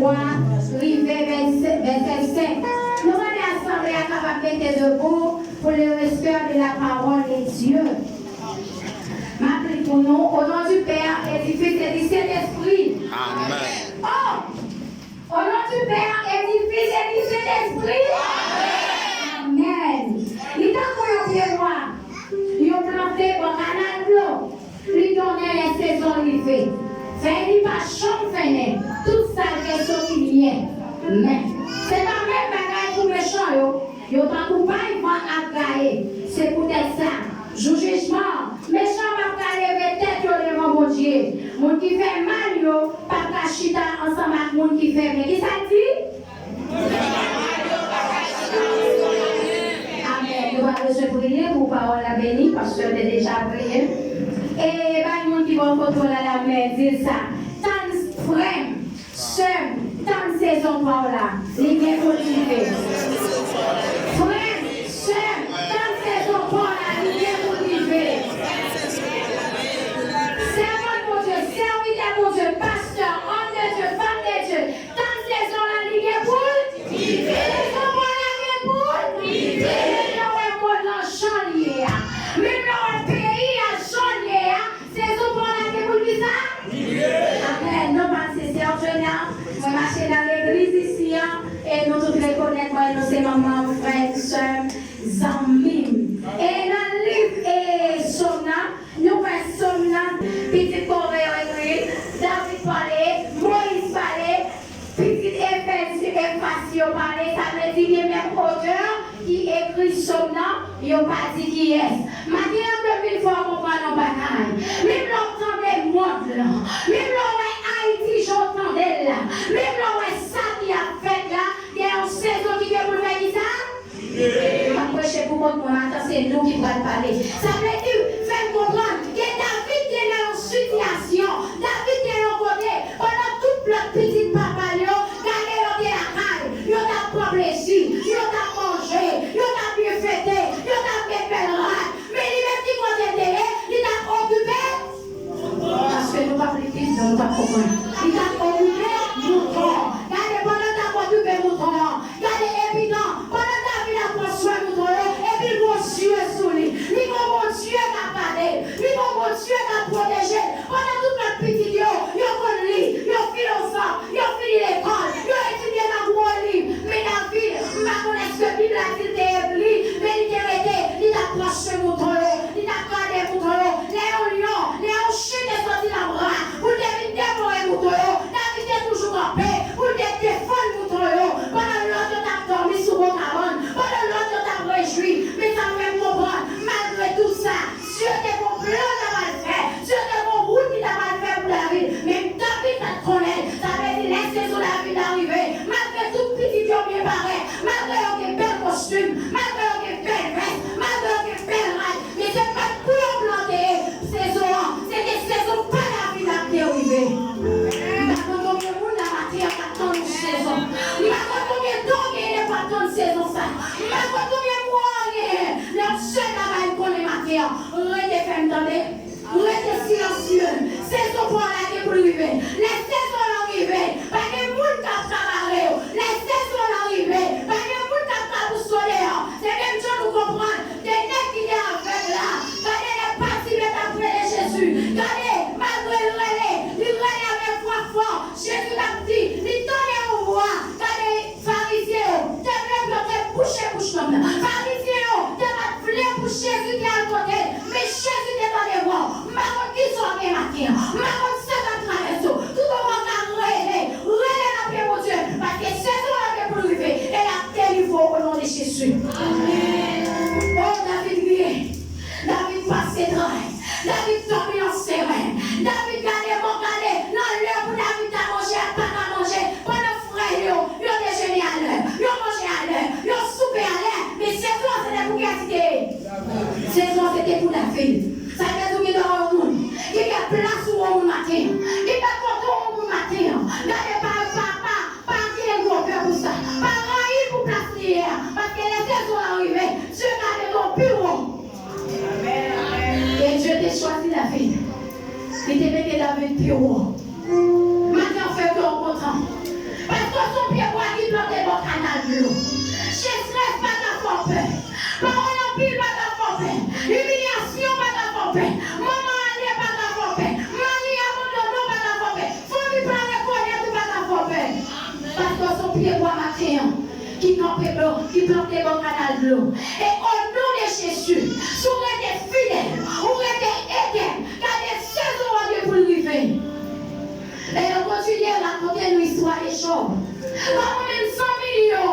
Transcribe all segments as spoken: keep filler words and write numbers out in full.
twa rive vèsè, vèsè senk. Nou mande asanble a kapab mete debou pour le respect de la parole de Dieu. M ap li pou nou, au nom du Père et du Fils et du Saint-Esprit. Amen. Oh! Au nom du Père et du Fils et du Saint-Esprit. Amen. Li tankou yon pye bwa, yo plante bò kanal dlo. Li donnen lè sezon rive. Fèy li pa janm fennen. Tout sa l gen soti li ye. Men, se pa menm bagay pou mechan yo. Yo tankou pay van ap gaye. Se poutèt sa, jou jijman an, mechan p ap ka leve tèt yo devan Bondye. Moun ki fè mal yo p ap ka chita ansanm ak moun ki fè byen. Kisa l di? Amen. Nou pa bezwen priye pou pawòl la beni, pastè te deja priye. E bay moun ki bò kote w la, la men, di l sa. Tann frè m, sè m, tann sezon pa w la, li gen pou l rive. Frè m, sè m, tann sezon pa w la, li gen pou l rive. Sèvant Bondye, sèvitè Bondye, pastè, homme de Dieu, femme de Dieu, tann sezon la, li gen pou l rive. Sezon pa w la gen pou l rive. Menm lè w wè mond lan jan l ye a, menm lè w wè peyi a jan l ye a, sezon pa w la gen pou l kisa? Amen. Non pa m se sè Jona. Mwen mache nan legliz isi an, e nou tout rekonèt mwen, nou se manman m, frè m, sè m, zanmi m. E nan liv e Sòm nan, nou wè Sòm nan, pitit Kore yo ekri, David pale, Moyiz pale, pitit Efèz, Efas yo pale, sa vle di gen menm otè ki ekri Sòm nan, yo pa di kiyès. Maten an, ke vin fè w konprann yon bagay. Menm lè w tande mond lan, menm lè w wè Ayiti jan w tande l la, menm lè w wè sa ki ap fèt la, gen yon sezon ki gen pou l fè kisa? M ap preche pou kont mwen, maten se nou ki pral pale. Sa vle di, fè m konprann, ke David te nan yon sitiyasyon, David te yon kote, pandan tout lòt pitit papa l yo, gade yo te lakay, yo t ap pran plezi, yo t ap manje, yo t ap byen fete, yo t ap met bèl rad. Men li menm ki kote l te ye, li t ap okipe. Paske nou p ap li Bib, non, nou p ap konprann. Li t ap okipe mouton. Gade, pandan l t ap okipe mouton an, gade, evidan, pandan David ap pran swen mouton yo, epi l gon zye sou li. Li gon Bondye k ap gade l. Li gon Bondye k ap pwoteje l. Pandan tout lòt pitit yo, yo konn li, yo filozòf, yo fini lekòl, yo etidye nan gwo liv. Men David, m pa konn èske Bib la di l te li, men li te rete, li t ap pran swen mouton yo, li t ap gade mouton yo. Lè yon lyon, lè yon chen te soti nan bwa pou l te vin devore mouton yo, David te toujou kanpe pou l te defann mouton yo, pandan lòt yo t ap dòmi sou gwo kabann, pandan lòt yo t ap rejwi. Men sa m fè m konprann, malgre tout sa, Dye te gon plan l t apral fè. Dye te gon wout li t apral fè pou David. Men David pa t konnen l. Sa vle di, lè sezon David la rive, malgre tout pitit yo byen parèt, malgre yo gen bèl kostim, malgre yo gen bèl vès, malgre yo gen bèl rad, men se pa t pou yon plan te ye. Sezon an, se te sezon pa David la te rive. M pa konn konbyen moun nan maten an k ap tann yon sezon. M pa konn konbyen tan w genyen pou w ap tann sezon sa. M pa konn konbyen mwa w genyen. Men yon sèl bagay m konnen maten an, rete fèm tande. Rete silansye. Sezon pa w la gen pou l rive. Lè sezon lan rive, pa gen moun k ap ka bare w. Lè sezon lan rive, pa gen moun k ap ka pouse w deyò. Se menm jan nou konprann de nèg ki te avèg la. Gade lè Batimè t ap rele Jezi. Gade, malgre l rele, li rele avèk vwa fò. Jezi t ap di, li tande yon vwa. Gade, Farizyen yo te vle pou yo te bouche bouch nonm nan. Farizyen yo te pa t vle pou Jezi te al kote l, men Jezi te tande vwa w. M pa konn kisa w gen maten an. M pa konn sa k ap travèse w. Toutotan w ka rele, rele nan pye Bondye, paske sezon an gen pou l rive, e l ap delivre w o non de Jezi. Amèn. O, David kriye. David pase tray. David tonbe an seren. David gade mò, gade, nan lè pou David ta manje, l pa ka manje. Pandan frè yo, yo dejene alè, yo manje alè, yo soupe alè. Men sezon an se te pou kiyès li te ye? Sezon an se te pou David. Sa vle di w gen dwa wè yon moun ki fè plas ou yon moun maten an, ki fè kote w yon moun maten an. Gade pa, pa, pa, pa gen gwo kè pou sa. Pa rayi l pou plas li ye a. Paske lè sezon an rive, Dye ka mete w pi wo. E Dye te chwazi David. Li te mete David pi wo. Maten an, fè kè w kontan. Pa Pyebwa maten an ki kanpe bò, ki plante bò kanal dlo. E o non de Jezi, si w rete fidèl, ou rete etèn, gade sezon an gen pou l rive. E yo kontinye rakonte nou istwa de Jòb. Kòman menm zanmi li yo,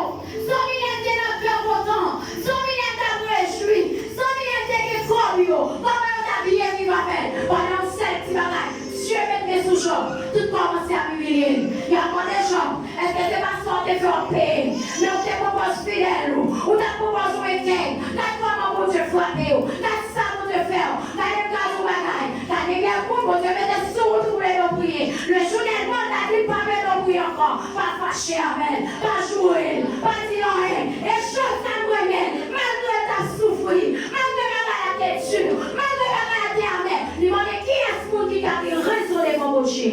zanmi li a te nan kè kontan, zanmi li a t ap rejwi, zanmi li a te gen kòb yo, kòman yo t ap byen viv avè l. Pandan yon sèl ti bagay, Dye met men sou Jòb, tout kòmanse ap imilye l. Y ap mande Jòb, èske se paske w te fè w peye, men w te pwopòz fidèl ou, ou t ap pwopòz yon etèn? Gad kòman Bondye frape w, gad sa Bondye fè w, gade m gade yon bagay, gade gen moun Bondye mete sou wout ou pou l ede w priye. Le jounèlman, l ta di l p ap ede w priye ankò. Pa fache avè l, pa joure l, pa di l anyen. E Jòb sa m renmen, malgre l t ap soufri, malgre bagay la te di, malgre bagay la te amè, li mande kiyès moun ki ka gen rezon devan Bondye.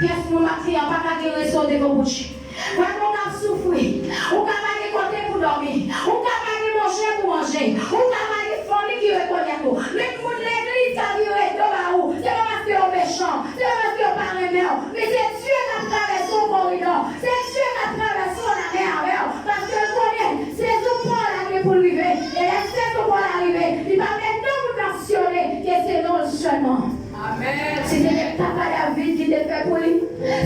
Pyès moun maten an pa ka gen rezon devan Bondye. Vwè, ou ka ap soufri, ou ka pa gen kote pou dòmi, ou ka pa gen manje pou manje, ou ka pa gen fanmi ki rekonèt ou. Menm moun legliz ka vire do ba ou, se pa paske yo mechan, se pa paske yo pa renmen w, men se Dye k ap travèse yon koridò, se Dye k ap travèse yon lamè avè w, paske l konnen sezon pa w la gen pou l rive. E lè sezon pa w la rive, li p ap gen non pou l mansyone, ke se non l sèlman. Amèn. Si se te papa David ki te fè pou li,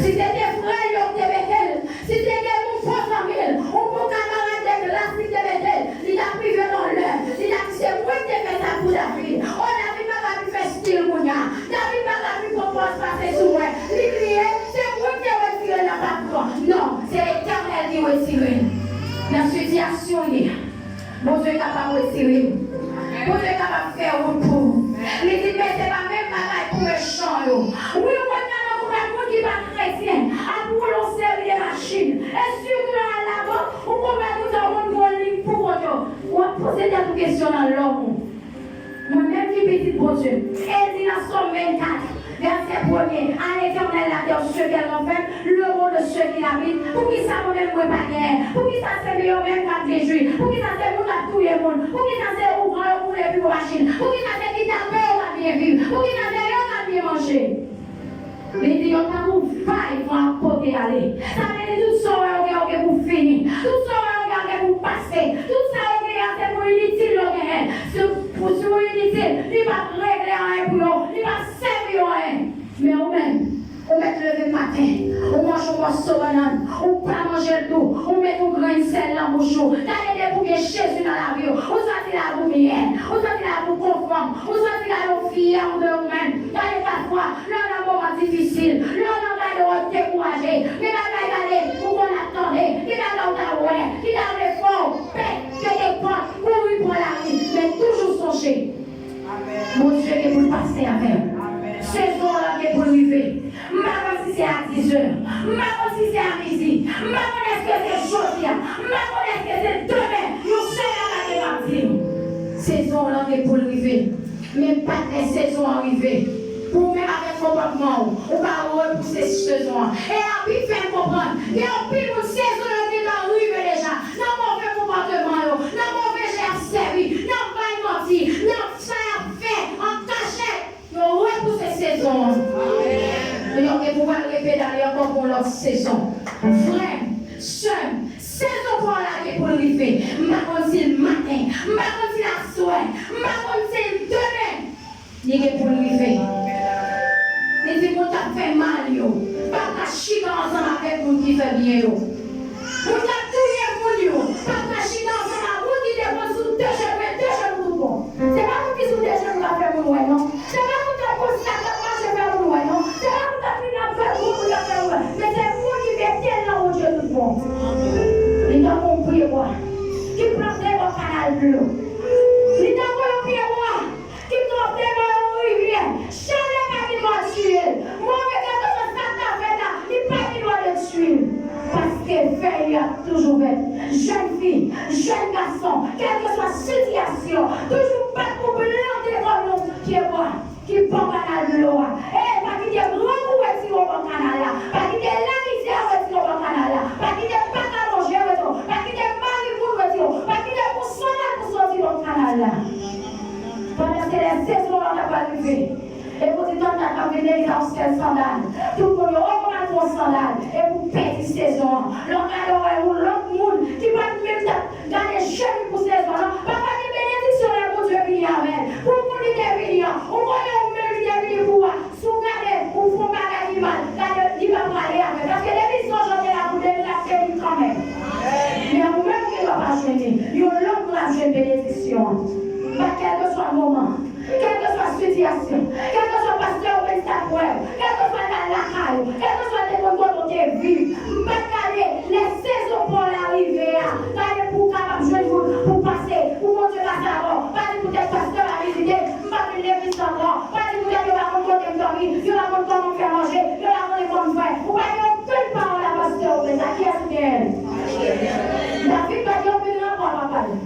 si se te frè l yo ki te mete l, si se te yon bon zanmi l, yon bon kamarad de klas ki te mete l, li t ap rive yon lè, li t ap di se mwen ki te fè sa pou David. O, David pa ka pi fè stil kounye a. David pa ka pi pran pòz pase sou mwen. Li bliye, se mwen ki te retire l nan pati an. Non, se Letènèl ki retire l. Nan sitiyasyon li a, Bondye kapab retire w. Bondye kapab fè wout pou ou. Li di, men se pa menm bagay pou mechan yo. Wi, ou konn nan yon moun ki pa kretyen ap woule yon seri de machin. E sitou lè w al labank, ou konn wè moun sa yo konn gen yon liy pou kont yo. W ap poze tèt ou kesyon nan lòm ou. Mwen menm ki pitit Bondye. E l di nan Sòm vennkat, vèsè premye, à l'Éternel la terre, ce qu'elle renferme, le monde, ceux qui l'habitent. Poukisa mwen menm mwen pa genyen? Poukisa se yo menm k ap gen jwi? Poukisa se moun k ap touye moun? Poukisa se ougan yo k woule pi gwo machin? Poukisa se kidnapè yo k ap byen viv? Poukisa se yo k ap byen manje? Li di yo tankou fay van ap pote ale. Sa vle di tout sa w wè yo gen, yo gen pou fini. Tout sa w wè yo gen, yo gen pou pase. Tout sa yo genyen an se pou initil yo genyen. Se pou, se pou initil. Li p ap regle anyen pou yo. Li p ap sèvi yo anyen. Men ou menm, ou mèt leve maten, ou manje yon mòso bannann, ou pa manje l tou, ou met yon grenn sèl nan bouch ou. Gade depi w gen Jezi nan lavi w, ou sòti la pou miyè, ou sòti la pou konfòm, ou sòti la ou fyè de ou menm. Gade pafwa, lè w nan moman difisil, lè w nan gade w dekouraje, gen bagay gade ou konn ap tande, gen bagay ou ta wè, ki ta vle fè w pè, pete pòt, kouri pran lari, men toujou sonje, Bondye gen pou l pase avè w. Sezon an gen pou l rive. M pa konn si se a dizè, m pa konn si se a midi, m pa konn èske se jodi a, m pa konn èske se demen, yon sèl bagay m ap di w, sezon an gen pou l rive. Men patnè, sezon an rive. Pou ou menm avèk konpòtman w, ou pa repouse sezon an. E Labib fè n konprann, gen anpil moun sezon yo gentan rive deja. Nan move konpòtman yo, nan move jan y ap sèvi, nan bay manti, nan sa y ap fè an kachèt, yo repouse sezon an. Men yo gen pou pral repedale ankò pou yon lòt sezon. Frè m, sè m, sezon pa w la gen pou l rive. M pa konn si l maten, m pa konn si l aswè, m pa konn si l demen. Li gen pou l rive. Li di moun k ap fè mal yo p ap ka chita ansanm avèk moun ki fè byen yo. Moun k ap touye moun yo p ap ka chita ansanm ak moun ki te pran sou de jenou, men de jenou tout bon. Se pa moun ki sou de jenou k ap fè moun wè non. Se pa moun k ap pran sa k ap mache fè moun wè non. Se pa moun k ap vin ap fè gwo moun k ap fè moun wè. Men se moun ki mete l nan wout yo tout bon. Li tankou yon pyebwa ki plante bò kanal dlo. Li tankou yon pyebwa ki kanpe bò yon rivyè. Chalè pa gen dwa tiye l. Move kèlkeswa sa k ta fèt la, li pa gen dwa detwi l. Paske fèy li ap toujou vèt. Jèn fi, jèn gason, kèlkeswa sitiyasyon, toujou bat pou plante kò w nan pyebwa ki bò kanal dlo a. E pa kite grangou retire w bò kanal la. Pa kite lamizè retire w bò kanal la. Pa kite pa ka manje retire w. Pa kite mari moun retire w. Pa kite pou sandal pou soti bò kanal la. Pandan se lè sezon an ta pral rive. E pou di tanta k ap vin legliz la yon sèl sandal. Tout moun yo, o, mwen al pran sandal. E pou pèdi se sezon an. Lè w gade, w wè yon lòt moun ki pa t menm t ap gade chemi pou sezon an. Papa, gen benediksyon lè Bondye vini avè l. Pou moun li te vini an, ou konnen ou menm li te vini pou a. Si w gade, ou fè yon bagay ki mal, gade, li pa prale avè l. Paske depi sonj an te la pou de nou, l ap beni kanmenm. Men ou menm ou gendwa pa jwenn li. Yon lòt moun ap jwenn benediksyon an. Pa kèlkeswa moman. Kèlkeswa sitiyasyon, kèlkeswa pastè ou menm sa kwè w, kèlkeswa l pa lakay ou, kèlkeswa l te konn kote w te viv, m pa t gade lè sezon pa w la rive a, gade pou w kapab jwenn moun pou pase, pou Bondye pase avè w, pa di poutèt pastè pa vizite, m pa vin legliz ankò, pa di poutèt yo pa konn kote m dòmi, yo pa konn kòman m fè manje, yo pa konnen kòman m fè, ou pa gen okenn pawòl a pastè ou menm, a kiyès ou genyen l? David pa gen okenn rapò a papa l.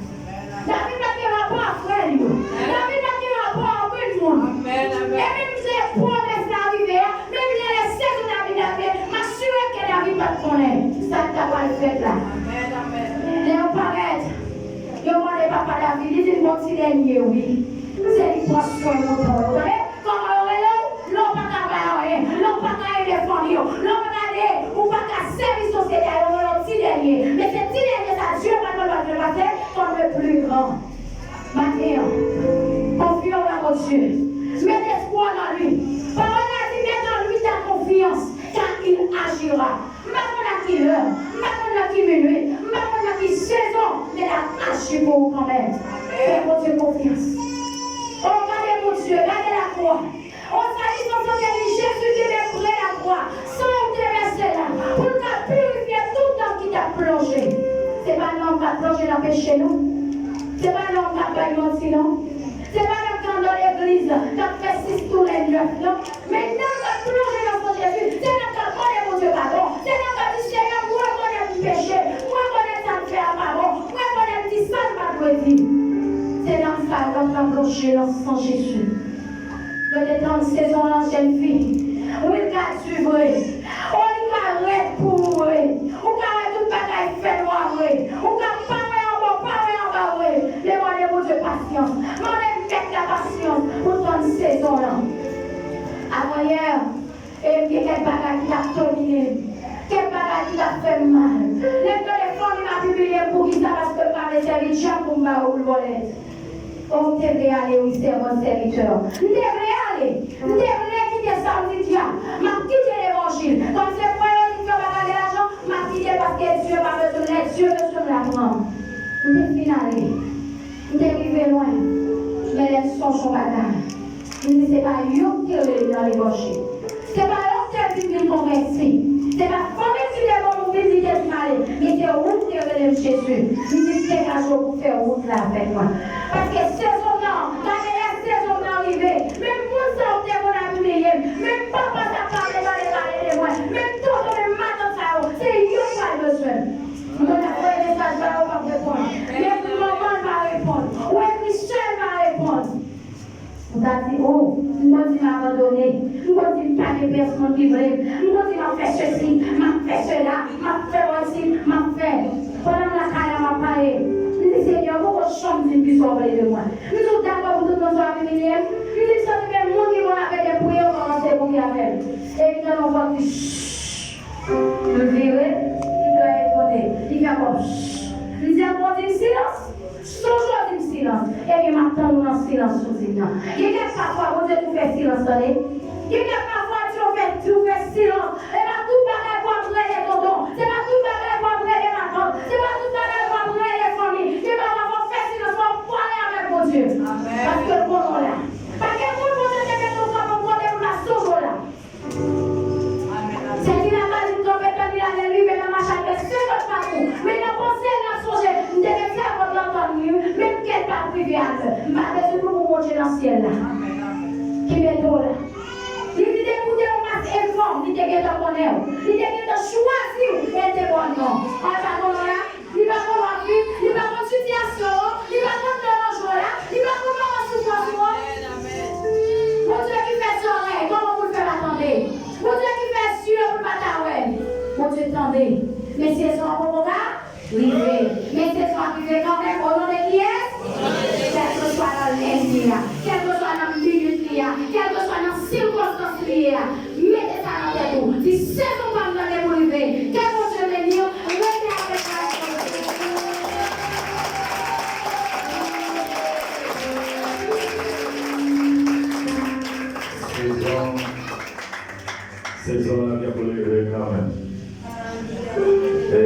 David pa t gen rapò ak frè l yo. David pa t gen rapò ak okenn moun. Amèn, amèn. E menm lè pwomès la rive a, menm lè, lè sezon David la rive, m asire ke David pa t konnen sa k ta pral fèt la. Amèn, amèn. Lè yo parèt, yo mande papa David, li di l, "Bon, ti dènye, wi." Se li pran swen mouton yo. Tande? Kòman yo rele w? Lè w pa ka bay anyen, lè w pa ka ede fanmi w, lè w pa ka ede, ou pa ka sèvi sosyete a, yo rele w ti dènye. Men se ti dènye sa, Dye pa t pral fè l pase kòm le pli gran. Maten an, konfye w a Bondye. Met espwa w nan li. Pawòl la di, mets en lui ta confiance, car il agira. M pa konn nan ki lè, m pa konn nan ki minit, m pa konn nan ki sezon, men l ap aji pou ou kanmenm. Fè Bondye konfyans. O, gade Bondye, gade lakwa. O, sa li konn sante li, Jezi te met pre lakwa, san w te vèse la, pou l ka pirifye tout nanm ki t ap plonje. Se pa nanm k ap plonje nan peche, non. Se pa nanm k ap bay manti, non. Se pa nanm k andan legliz, k ap fè sis tounen nèf, non. Men nanm k ap plonje nan san Jezi, se nanm k ap mande Bondye padon, se nanm k ap di, "Senyè, m rekonèt m peche, m rekonèt sa m fè a pa bon, m rekonèt m di sa m pa dwe di." Se nanm sa yo k ap plonje nan san Jezi. Yo te tann sezon an, jèn fi. Wi, l ka di vre. O, li ka rèd pou ou vre. Ou ka wè tout bagay fè nwa vre. Ou ka pa wè anba w, pa wè anba w vre. Men mande Bondye pasyans. Mande Mèt la pasyans pou tann sezon lan. Avanyè, e, gen kèk bagay ki t ap domine m. Kèk bagay ki t ap fè m mal. Lè m tande fanmi m ap imilye m, poukisa? Paske m pa vle sèvi dyab pou m ba yo boul bòlèt. O, m te vle ale, wi, sèvant, sèvitè. M te vle ale. M te vle kite sa m di dyab. M ap kite levanjil. Kòm se vre yo di m fè bagay de lajan, m ap kite paske Dye pa bezwen m, lè Dye bezwen m, l ap pran m. M te fin ale. M te rive lwen. Men lè m sonje yon bagay, m di se pa yo k te rele m nan levanjil. Se pa yo k te di m vin konvèti. Se pa fanmi m ki te ban m vin di te di m ale. Men se ou k te rele m, Jezi. M di degaje w pou fè wout la avèk mwen. Paske sezon nan, gade lè sezon nan rive. Menm moun sa yo te konn ap imilye m. Menm papa sa pa vle tande pale de mwen. Menm tonton, menm matant sa yo, se yo k pral bezwen m. Mwen ap voye mesaj ba yo, yo p ap reponn. Menm manman l pa reponn. Ou ekri sè l pa reponn. Ou ta di, "O, m konn di m abandone. M konn di m pa gen pèsonn ki vle m. M konn di m ap fè sesi, m ap fè sela, m ap fè wòsi, m ap fè." Pandan m lakay la, m ap pale. M di, "Senyè, ou poko janm di m kisa w vle de mwen." M di, "Ou dakò pou tout moun sa w ap imilye m?" M di, "M santi menm moun ki konn ap ede m priye yo kòmanse kouri avè m." Epi m tande yon vwa ki di, "Shh." M vire, m fè etone. Li fè kòm, "Shh." M di, "Ankò w di m silans?" Sonje w di m silans. Ebyen, m ap tann ou nan silans ou di m nan. Gen kèk pafwa, Bondye tou fè silans, tande. Gen kèk pafwa, Dye fè, Dye fè silans. E pa tout bagay pou ap rele tonton. Se pa tout bagay pou ap rele matant. Se pa tout bagay pou ap rele fanmi. Gen pafwa, fò w fè silans, fò w pale avèk Bondye. Amèn. Paske l konnen w la. Pa gen moun Bondye te mete w kanpe yon kote pou l pa sonje w la. Sèvitè la di m kanpe, tann li la, lè l rive nan mache al fè senkant pakou. Men nan panse l, l ap sonje, m te gen sèvant lan tann li, menm ke l pa t rive alè. M pa bezwen pou Bondye nan syèl la ki mete w la. Li di te koute w mas enfòm, li te gentan konnen w. Li te gentan chwazi w, men l te ba w non. An, pa konnen w la. Li pa konn w ap viv, li pa konn sitiyasyon w, li pa konn lè w nan jwa la, li pa konn moman soufrans ou an. Bondye ki fè zòrèy, kòman pou l fè pa tande? Bondye ki fè zye pou l pa ta wè. Bondye tande. Men sezon an poko ka rive. Men sezon an rive kanmenm, o non de kiyès? Kèlkeswa nan lè li ye a, kèlkeswa nan minit li ye a, kèlkeswa nan sikonstans li ye a, mete sa nan tèt ou. Di, "Sezon pa m nan gen pou rive." Ke Bondye Sezon la byen pou leve kanmenm. E,